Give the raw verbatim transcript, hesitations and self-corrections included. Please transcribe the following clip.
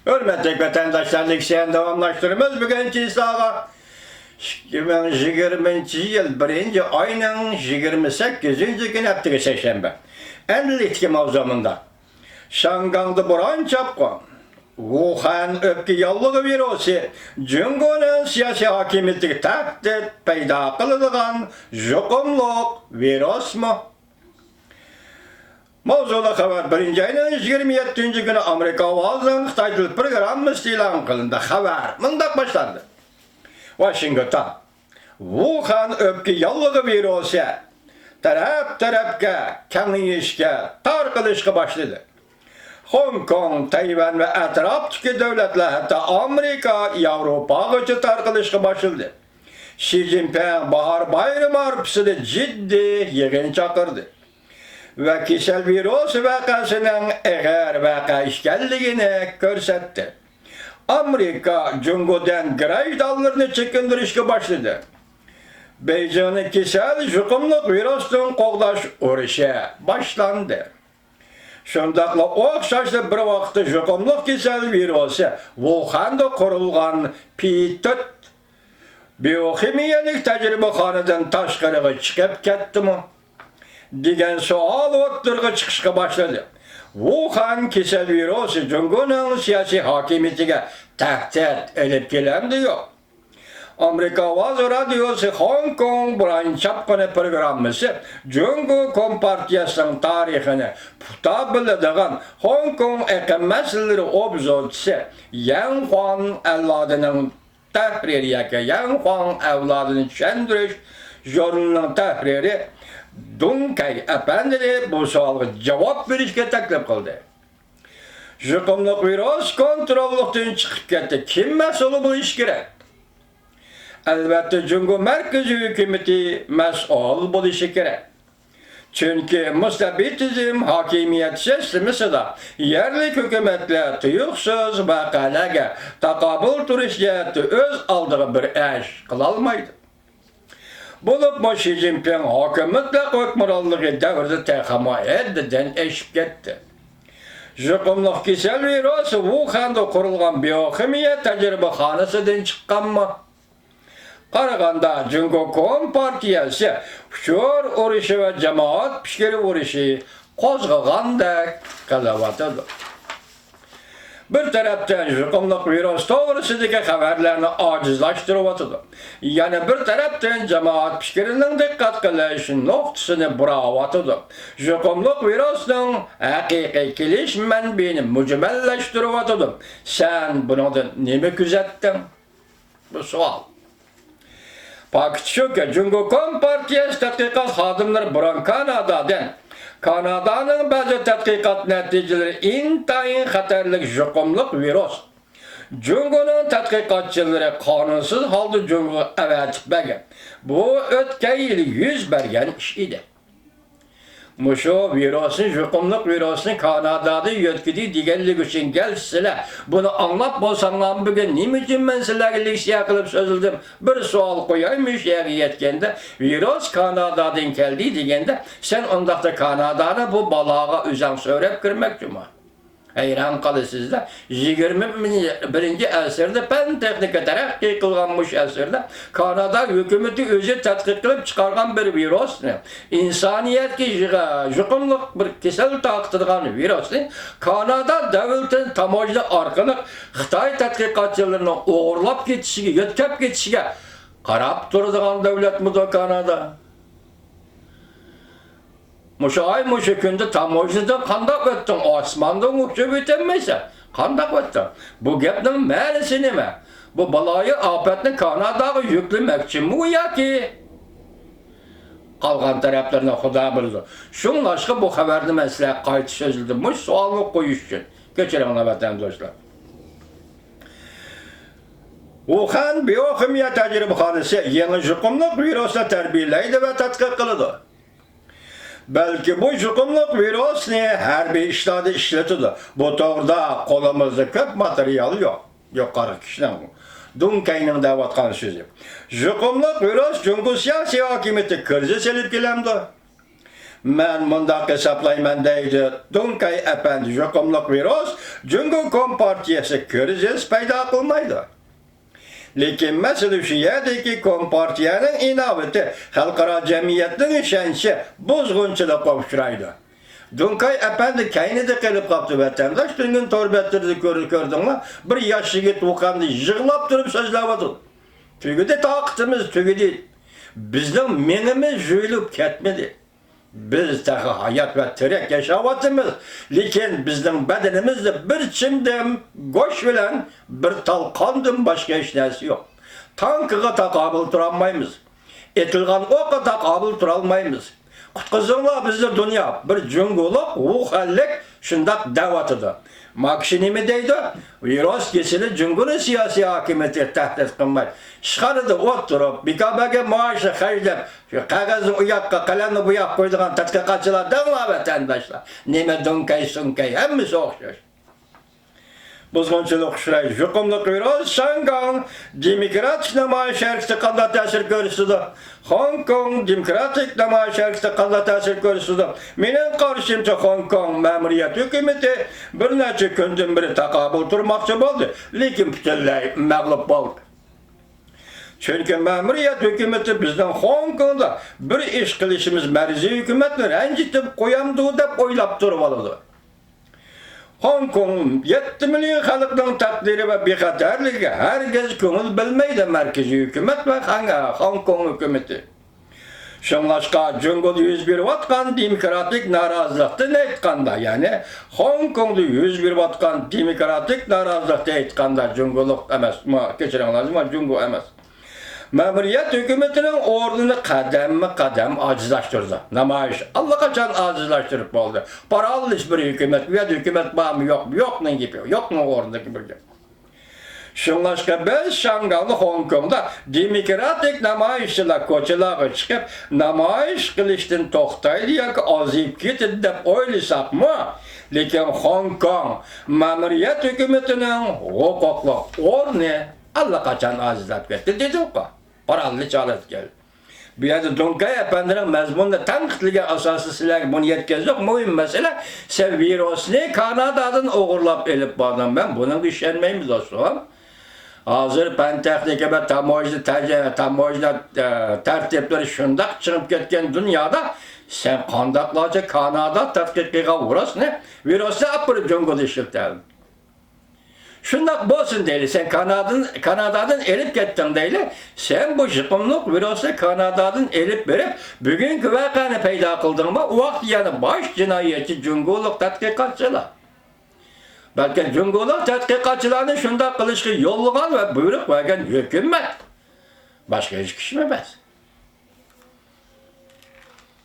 ھۆرمەتلىك ۋەتەنداشلار، لېكسىيەنى داۋاملاشتۇرىمىز. بۈگۈن چىسلاغا ئىككى مىڭ يىگىرمىنچى يىل بىرىنچى ئاينىڭ يىگىرمە سەككىزىنچى كۈنى، ھەپتىگە سەيشەنبە. ئەمدىلىكتىكى ماۋزۇ مۇنداق. شياڭگاڭدا بوران چاپقۇن. ۋۇخەن ئۆپكە ياللۇغى ۋىرۇسى جۇڭگونىڭ سىياسىي ھاكىمىيىتىگە تەھدىت پەيدا قىلىدىغان يۇقۇملۇق ۋىرۇسمۇ؟ ماۋزۇلۇق خەۋەر. بىرىنچى ئاينىڭ يىگىرمە يەتتىنچى كۈنى ئامېرىكا ئاۋازىنىڭ خىتاي تىل پروگراممىسىدا ئېلان قىلىندى. خەۋەر مۇنداق باشلاندى. ۋاشىنگتون. ۋۇخەن ئۆپكە ياللۇغى ۋىرۇسى تەرەپ-تەرەپكە كېڭىيىشكە، تارقىلىشقا باشلىدى. خوڭكوڭ، تەيۋەن ۋە ئەتراپتىكى دۆلەتلەر، ھەتتا ئامېرىكا، ياۋروپاغىچە تارقىلىشقا باشلىدى. شى جىنپىڭ باھار بايرىمى ئارىپىسىدا جىددىي يىغىن چاقىردى ۋە كېسەل ۋىرۇس ۋەقەسىنىڭ ئېغىر ۋەقە ئىكەنلىكىنى كۆرسەتتى. ئامېرىكا جۇڭگودىن گراژدانلىرىنى چېكىندۈرۈشكە باشلىدى. بېيجىڭنىڭ كېسەل يۇقۇملۇق ۋىرۇستىن قوغداش ئۇرۇشى باشلاندى. شۇنداقلا ئوخشاشلا بىر ۋاقىتتا يۇقۇملۇق كېسەل ۋىرۇسى ۋۇخەندە قۇرۇلغان پى تۆت بىيوخىمىيەلىك تەجرىبىخانىدىن تاشقىرىغا چىقىپ كەتتىمۇ؟ دېگەن سوئال ئوتتۇرىغا چىقىشقا باشلىدى. ۋۇخەن كېسەل ۋىرۇسى جۇڭگونىڭ سىياسىي ھاكىمىيىتىگە تەھدىت ئېلىپ كېلەمدۇ يوق؟ ئامېرىكا ئاۋازى رادىيوسى خوڭكوڭ بوران چاپقۇنى پروگراممىسى جۇڭگو كومپارتىيەسىنىڭ تارىخىنى پۇختا بىلىدىغان خوڭكوڭ ئېقىم مەسىلىلىرى ئوبزورچىسى يەڭ خۇاڭ ئەۋلادىنىڭ تەھرىرى ياكى يەڭ خۇاڭ ئەۋلادىنى چۈشەندۈرۈش ژۇرنىلىنىڭ تەھرىرى دۇڭ كەي ئەپەندىنى بۇ سوئالغا جاۋاب بېرىشكە تەكلىپ قىلدى. يۇقۇملۇق ۋىرۇس كونتروللۇقتىن چىقىپ كەتتى. كىم مەسئۇل بولۇشى كېرەك؟ ئەلۋەتتە، جۇڭگو مەركىزىي ھۆكۈمىتى مەسئۇل بولۇشى كېرەك. چۈنكى مۇستەبىتىزم ھاكىمىيەت سىستېمىسىدا يەرلىك ھۆكۈمەتلەر تۇيۇقسىز ۋەقەلەرگە تاقابىل تۇرۇش جەھەتتە ئۆز ئالدىغا بىر ئىش قىلالمايدۇ. بولۇپمۇ شى جىنپىڭ ھاكىمىيەتلىك ھۆكۈمرانلىقى دەۋرىدە تېخىمۇ ھەددىدىن ئېشىپ كەتتى. يۇقۇملۇق كېسەل ۋىرۇسى ۋۇخەندە قۇرۇلغان بىيوخىمىيە تەجرىبىخانىسىدىن چىققانمۇ؟ قارىغاندا، جۇڭگو كومپارتىيەسى ئۇچۇر ئۇرۇشى ۋە جامائەت پىكرى ئۇرۇشى قوزغىغاندەك قىلىۋاتىدۇ. بىر تەرەپتىن يۇقۇملۇق ۋىرۇس توغرىسىدىكى خەۋەرلەرنى ئاجىزلاشتۇرۇۋاتىدۇ. يەنە بىر تەرەپتىن جامائەت پىكرىنىڭ دىققەت قىلىش نۇقتىسىنى بۇراۋاتىدۇ. يۇقۇملۇق ۋىرۇسنىڭ ھەقىقىي كېلىش مەنبىيىنى مۈجمەللەشتۈرۈۋاتىدۇ. سەن بۇنىڭدىن نېمە كۆزەتتىڭ؟ بۇ سوئال. پاكىت شۇكى، جۇڭگو كومپارتىيەسى تەتقىقات خادىملىرى بۇرۇن كانادادىن، كانادانىڭ بەزى تەتقىقات نەتىجىلىرى ئىنتايىن خەتەرلىك يۇقۇملۇق ۋىرۇس، جۇڭگونىڭ تەتقىقاتچىلىرى قانۇنسىز ھالدا جۇڭگوغا ئەۋەتىپ بەرگەن. بۇ ئۆتكەن يىلى يۈز بەرگەن ئىش ئىدى. مۇشۇ ۋىرۇسنى، يۇقۇملۇق ۋىرۇسنى كانادادا يۆتكىدى دېگەنلىكى ئۈچۈن كەلسىلەر، بۇنى ئاڭلاپ بولساڭلارمۇ، بۈگۈن نېمە ئۈچۈن مەن سىلەرگە لېكسىيە قىلىپ سۆزلىدىم؟ بىر سوئال قوياي، مۇشۇ يەرگە يەتكەندە، ۋىرۇس كانادادىن كەلدى دېگەندە، سەن ئۇنداقتا كانادانى بۇ بالاغا ئۆزەڭ سۆرەپ كىرمەكچىما؟ ھەيران قالىسىز-دە، يىگىرمە بىرىنچى ئەسىردە، پەن تېخنىكا تەرەققىي قىلغان مۇشۇ ئەسىردە كانادا ھۆكۈمىتى ئۆزى تەتقىق قىلىپ چىقارغان بىر ۋىرۇسنى، ئىنسانىيەتكە يۇقۇملۇق بىر كېسەل تارقىتىدىغان ۋىرۇسنى كانادا دۆلىتىنىڭ تاموژنا ئارقىلىق خىتاي تەتقىقاتچىلىرىنىڭ ئوغرىلاپ كېتىشىگە، يۆتكەپ كېتىشىگە قاراپ تۇرىدىغان دۆلەتمىدۇ كانادا؟ مۇشۇ ئاي، مۇشۇ كۈندە تاموژنىدىن قانداق ئۆتتۈڭ؟ ئاسماندىن ئۇچۇپ ئۆتەلمەيسەن. قانداق ئۆتتۈڭ؟ بۇ گەپنىڭ مەنىسى نېمە؟ بۇ بالايىئاپەتنى كاناداغا يۈكلىمەكچىمۇ ياكى؟ قالغان تەرەپلىرىنى خۇدا بىلىدۇ. شۇڭلاشقا بۇ خەۋەرنى مەن سىلەرگە قايتا سۆزلىدىم، مۇشۇ سوئالنى قويۇش ئۈچۈن. كەچۈرۈڭلار، ۋەتەنداشلار. ۋۇخەن بىيوخىمىيە تەجرىبىخانىسى يېڭى يۇقۇملۇق ۋىرۇسنى تەربىيەلەيدۇ ۋە تەتقىق قىلىدۇ. بەلكى بۇ يۇقۇملۇق ۋىرۇسنى ھەربىي ئىشلاردا ئىشلىتىدۇ. بۇ توغرىدا قولىمىزدا كۆپ ماتېرىيال يوق. يۇقىرىقى كىشىنىڭ، دۇڭ كەينىڭ دەۋاتقان سۆزى. يۇقۇملۇق ۋىرۇس جۇڭگو سىياسىي ھاكىمىيىتى كىرىزىس ئېلىپ كېلەمدۇ؟ مەن مۇنداق ھېسابلايمەن، دەيدۇ دۇڭ كەي ئەپەندى، يۇقۇملۇق ۋىرۇس جۇڭگو كومپارتىيەسى كىرىزىس پەيدا قىلمايدۇ. لېكىن مەسىلە شۇ يەردىكى، كومپارتىيەنىڭ ئىناۋىتى، خەلقئارا جەمئىيەتنىڭ ئىشەنچى بۇزغۇنچىلىققا ئۇچرايدۇ. دۇڭكەي ئەپەندى كەينىدە قېلىپ قاپتۇ، ۋەتەنداش. تۈنۈگۈن تور بەتلىرىدە كۆر-، كۆردۈڭلار، بىر ياش يىگىت ۋۇخەندە يىغلاپ تۇرۇپ سۆزلەۋاتىدۇ. تۈگىدى، تاقىتىمىز تۈگىدى. بىزنىڭ مېڭىمىز يۇيۇلۇپ كەتمىدى. بىز تېخى ھايات ۋە تىرىك ياشاۋاتىمىز، لېكىن بىزنىڭ بەدىنىمىزدە بىر چىمدىم گۆش بىلەن بىر تال قاندىن باشقا ھېچ نەرسە يوق. تانكىغا تاقابىل تۇرالمايمىز. ئېتىلغان ئوققا تاقابىل تۇرالمايمىز. قۇتقۇزۇڭلار بىزنى دۇنيا، بىر جۇڭگولۇق، ۋۇخەنلىك شۇنداق دەۋاتىدۇ. ما كىشى نېمە دەيدۇ؟ ۋىرۇس كېسىلى جۇڭگونى سىياسىي ھاكىمىيىتى تەھدىت قىلماي، ئىشخانىدا ئولتۇرۇپ، بىكار بەرگەن مائاشنى خەجلەپ، شۇ قەغەزنى ئۇ ياققا، قەلەمنى بۇ ياققا قويىدىغان تەتقىقاتچىلار دەڭلار، ۋەتەنداشلار. نېمە دۇڭكەي، سۇڭكەي، ھەممىسى ئوخشاش. بۇزغۇنچىلىق ئۇچراي، يۇقۇملۇق ۋىرۇس. شاڭگاڭ دېموكراتىك نامايىش ھەرىكىتى قانداق تەسىر كۆرسىتىدۇ؟ خوڭكوڭ دېموكراتىك نامايىش ھەرىكىتى قانداق تەسىر كۆرسىتىدۇ؟ مېنىڭ قارىشىمچە، خوڭكوڭ مەمۇرىيەت ھۆكۈمىتى بىر نەچچە كۈندىن بېرى تاقابىل تۇرماقچى بولدى، لېكىن پۈتۈنلەي مەغلۇپ بولدى. چۈنكى مەمۇرىيەت ھۆكۈمىتى بىزنىڭ خوڭكوڭدا بىر ئىش قىلىشىمىز مەركىزىي ھۆكۈمەتنى رەنجىتىپ قويامدۇ دەپ ئويلاپ تۇرۇۋالىدۇ. خوڭكوڭ يەتتە مىليون خەلقنىڭ تەقدىرى ۋە بىخەتەرلىكىگە ھەرگىز كۆڭۈل بۆلمەيدۇ مەركىزىي ھۆكۈمەت ۋە خاڭ-، خوڭكوڭ ھۆكۈمىتى. شۇڭلاشقا جۇڭگودا يۈز بېرىۋاتقان دېموكراتىك نارازىلىقتىن ئېيتقاندا، يەنى خوڭكوڭدا يۈز بېرىۋاتقان دېموكراتىك نارازىلىقتىن ئېيتقاندا، جۇڭگولۇق ئەمەس، ما-، كەچۈرۈڭلار، ما-، جۇڭگو ئەمەس. مەمۇرىيەت ھۆكۈمىتىنىڭ ئورنىنى قەدەممۇ قەدەم ئاجىزلاشتۇردى. نامايىش ئاللىقاچان ئاجىزلاشتۇرۇپ بولدى. پاراللېل بىر ھۆكۈمەت، بۇ يەردە ھۆكۈمەت بارمۇ، يوقمۇ، يوقنىڭ گېپى، يوقنىڭ ئورنىدىكى بىر گەپ. شۇڭلاشقا بىز شاڭگاڭدا، خوڭكوڭدا دېموكراتىك نامايىشچىلار كوچىلارغا چىقىپ نامايىش قىلىشتىن توختايدۇ ياكى ئازىيىپ كېتىدۇ دەپ ئويلىساقمۇ، لېكىن خوڭكوڭ مەمۇرىيەت ھۆكۈمىتىنىڭ ھوقۇقلۇق ئورنى ئاللىقاچان ئاجىزلاپ كەتتى دېدۇققۇ. پاراللېل ھالەتكە كەلدى. بۇ يەردە دۇڭكەي ئەپەندىنىڭ مەزمۇنىنى تەنقىدلىگەن ئاساسىي سىلەرگە بۇنى يەتكۈزدۇق. مۇھىم مەسىلە، سەن ۋىرۇسنى كانادادىن ئوغرىلاپ ئېلىپ باردىڭ. مەن بۇنىڭغا ئىشەنمەيمەن، دوستۇم. ھازىر پەن تېخنىكا ۋە تاموژنا تەجە-، تاموژنا، ئە، تەرتىپلىرى شۇنداق چىڭىپ كەتكەن دۇنيادا، سەن قانداقلارچە كانادا تەتقىقىغا ۋىرۇسنى، ۋىرۇسنى ئاپىرىپ جۇڭگودا ئىشلىتەلىدىڭ؟ شۇنداق بولسۇن دەيلى، سەن كانادىن-، كانادادىن ئېلىپ كەتتىڭ دەيلى، سەن بۇ يۇقۇملۇق ۋىرۇسنى كانادادىن ئېلىپ بېرىپ، بۈگۈنكى ۋەقەنى پەيدا قىلدىڭمۇ، ئۇ ۋاقىت يەنە باش جىنايەتچى جۇڭگولۇق تەتقىقاتچىلار. بەلكى جۇڭگولۇق تەتقىقاتچىلارنى شۇنداق قىلىشقا يوللىغان ۋە بۇيرۇق بەرگەن ھۆكۈمەت. باشقا ھېچ كىشى ئەمەس.